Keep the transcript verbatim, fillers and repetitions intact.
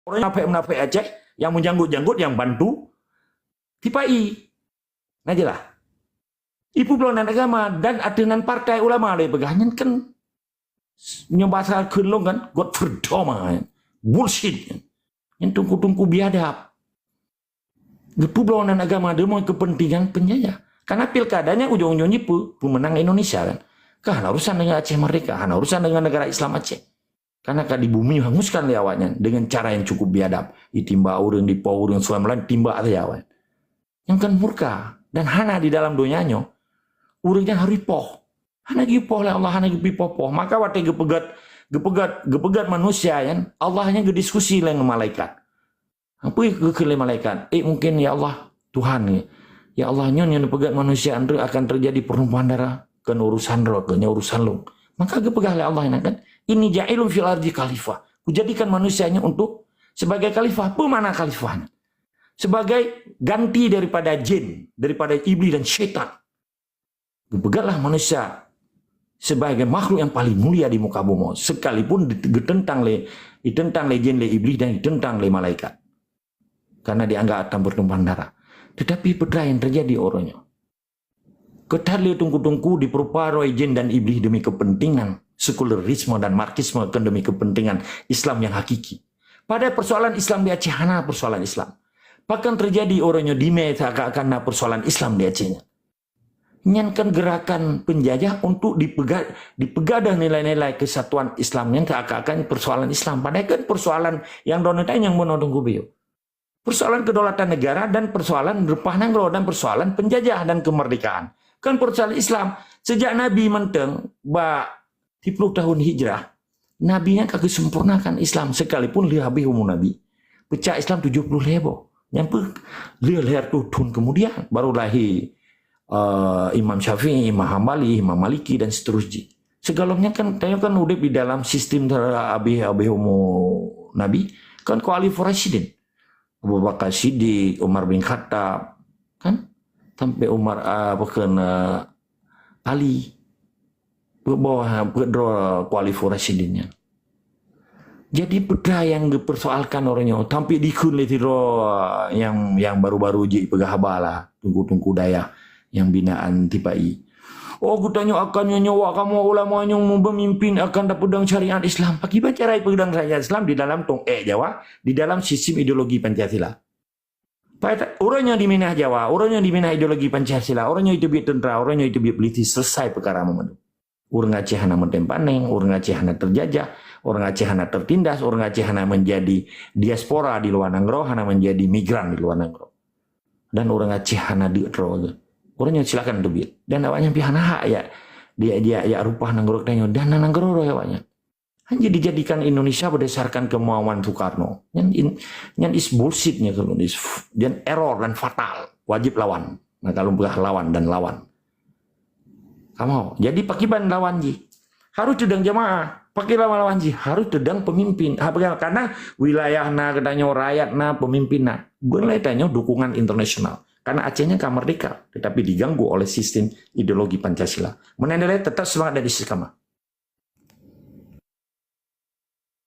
Ureuëng munafék-munafék Aceh nyang meujanggut-janggut nyang bantu sipa-i. Na jeulaih. Ipeubloe nan agama dan ateueh nan partai ulama lé peugah nyan kan. Nyoe basa kheun lôn kan, Gottverdomme, bullshit. Nyan teungku-teungku biadab. Geupeubloe nan agama deungon kepentingan penjajah. Karena pilkada nyan ujong-ujong jih peu-, peumeunang Indonesia kan. Ka hana urusan dengan Aceh Merdeka, hana urusan dengan negara Islam Aceh. Karena ka di bumi hanguskan lé awaknyan dengan cara yang cukup biadab. Itimbak ureuëng, dipoh ureuëng, suai malam timbak saja awaknyan. Nyang kan murka dan hana di dalam donya nyoe, ureuëng nyan harus ipoh. Hana geupoh lé Allah, hana geupipoh-poh. Maka watée geupeugét, geupeugét, geupeugét manusia nyan, Allah nyan geudiskusi lé ngon malaikat. Apa geukheun lé malaikat? Eh, mungkin, "Ya Allah, Tuhan, ya Allah, nyoe nyang neupeugét manusia nyan akan terjadi pertumpahan darah, kon urusan droe, kon nyoe urusan lôn." Maka geupeugah lé Allah nyan kan, "Inni ja'ilun fil ardi khalifah." Kujadikan manusia nyan untuk sebagai khalifah. Apa makna khalifah nyan? Sebagai ganti daripada jin, daripada iblis dan syaitan. Geupeugét lah manusia sebagai makhluk yang paling mulia di muka bumi, sekalipun di-, geutentang lé, ditentang lé jin, lé iblis dan ditentang lé malaikat. Karena dianggap akan pertumpahan darah. Tetapi peue yang terjadi uroe nyoe? Keu that lé teungku-teungku dipeurupa droe jin dan iblis demi kepentingan sekularisme dan marxisme, kon demi kepentingan Islam yang hakiki. Padahai persoalan Islam di Aceh hana persoalan Islam. Pakon terjadi uroe nyoe dimé seakan-akan na persoalan Islam di Aceh nyan? Nyan kan gerakan penjajah untuk dipeuga-, dipeugadoh nilai-nilai kesatuan Islam nyan seakan-akan persoalan Islam. Padahai kan persoalan nyang droeneuh tanyong bunoe teungku biyeu. Persoalan kedaulatan negara dan persoalan reupah nanggroe dan persoalan penjajah dan kemerdekaan. Kan persoalan Islam. Sejak Nabi mantong bak siplôh tahun hijrah, Nabi nyan ka geusempurnakan Islam sekalipun lheueh habéh umu Nabi. Peucah Islam tujoh ploh lhée boh. Nyan peuh lheueh lhée reutôh thon keumudian baru lahé, eh, Imam Syafi'i, Imam Hambali, Imam Maliki dan seterusnya. Sigohlom nyan kan, tanyoe kan udép di dalam sistem habéh-habéh umu Nabi, kan Khalifah Rasyidin. Abu Bakar Siddiq, Umar bin Khattab, kan? Sampai Umar, ah, apa kheun, ah, Ali. Peuet boh, peuet droe Khalifah Rasyidin nyan. Jadi, peue nyang geupersoalkan uroe nyoe, sampai dikheun lé sidroe nyang, nyang baru-baru jih peugah haba lah, teungku-teungku dayah nyang binaan sipa-i. Oh, geutanyoe akan nyoe nyoe, wak kamoe ulama nyang meumimpin akan tapeudong syariat Islam. Pakriban cara peudong syariat Islam di dalam tong ék Jawa, di dalam sistem ideologi Pancasila. Pai ta-, ureuëng nyang diminah Jawa, ureuëng nyang diminah ideologi Pancasila, ureuëng nyang jiteubiet teuntara, ureuëng nyang jiteubiet polisi, selesai peukara meumandum. Ureuëng Aceh hana meutem paneng, ureuëng Aceh hana teujajah, ureuëng Aceh hana teutindas, ureuëng Aceh hana menjadi diaspora di luar nanggroe, hana menjadi migran di luar nanggroe. Dan ureuëng Aceh hana deuk droe lagée. Ureuëng nyoe silakan teubiet. Dan awaknyan pih hana hak jak, jak, jak, jak reupah nanggroe geutanyoe dan na nanggroe droe awaknyan. Hanya dijadikan Indonesia berdasarkan kemauan Soekarno. Nyan in-, nyan is bullshit nya kalau is f-, dan error dan fatal. Wajib lawan. Nah, kalau peugah lawan dan lawan. Kamoe. Jadi, pakriban lawan jih? Harus teudong jamaah. Pakriban lawan jih? Harus teudong pemimpin. Ha, peugah, karena wilayah na, geutanyoe rakyat na, pemimpin na. Bukan lé tanyoe dukungan internasional. Karena Aceh nyan ka merdeka, tetapi diganggu oleh sistem ideologi Pancasila. Meunan dilée tetap semangat dan istiqamah.